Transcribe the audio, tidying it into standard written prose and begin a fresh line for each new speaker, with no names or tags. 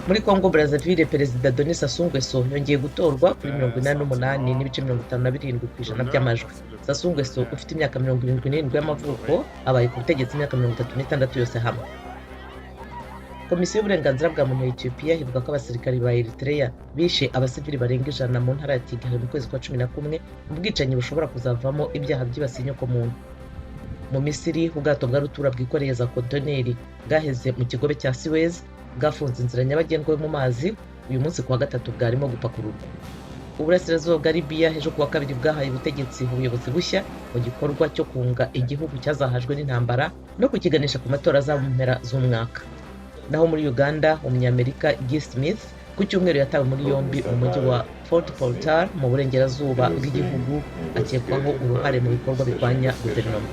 Muri Congo Brazzaville, Perezida Denis Sassou Nguesso yongeye gutorwa kuri 88.57% by'amajwi. Sassou Nguesso ufite imyaka 77 y'amavuko abaye ku butegetsi imyaka 36 yose hamwe. Komisiyo y'uburenganzira bwa muntu ya Ethiopia ivuga ko abasirikari ba Eritrea bishe abasivili barenga 100 mu ntara ya Tigray mu kwezi kwa 11, mu bwicanyi bushobora kuzavamo ibyaha byibasiye inyokomuntu. Mu Misiri, ubwato bwa rutura bwikoreye za kontineri bwaheze mu kigobe cya Suez, bwafunze inzira nyabagendwa yo mu mazi. Uyu munsi kuwa gatatu bwarimo gupakururwa. Uburasirazuba bwa Libiya ejo kuwa kabiri bwahaye ubutegetsi ubuyobozi bushya mu gikorwa cyo kunga igihugu cyazahajwe n'intambara no kukiganisha ku matora azaba mu mpera z'umwaka. Naho muri Uganda, Umunyamerika Guy Smith ku cyumweru yatawe muri yombi mu mujyi wa Fort Portal mu burengerazuba bw'igihugu, akekwaho uruhare mu bikorwa birwanya guverinoma.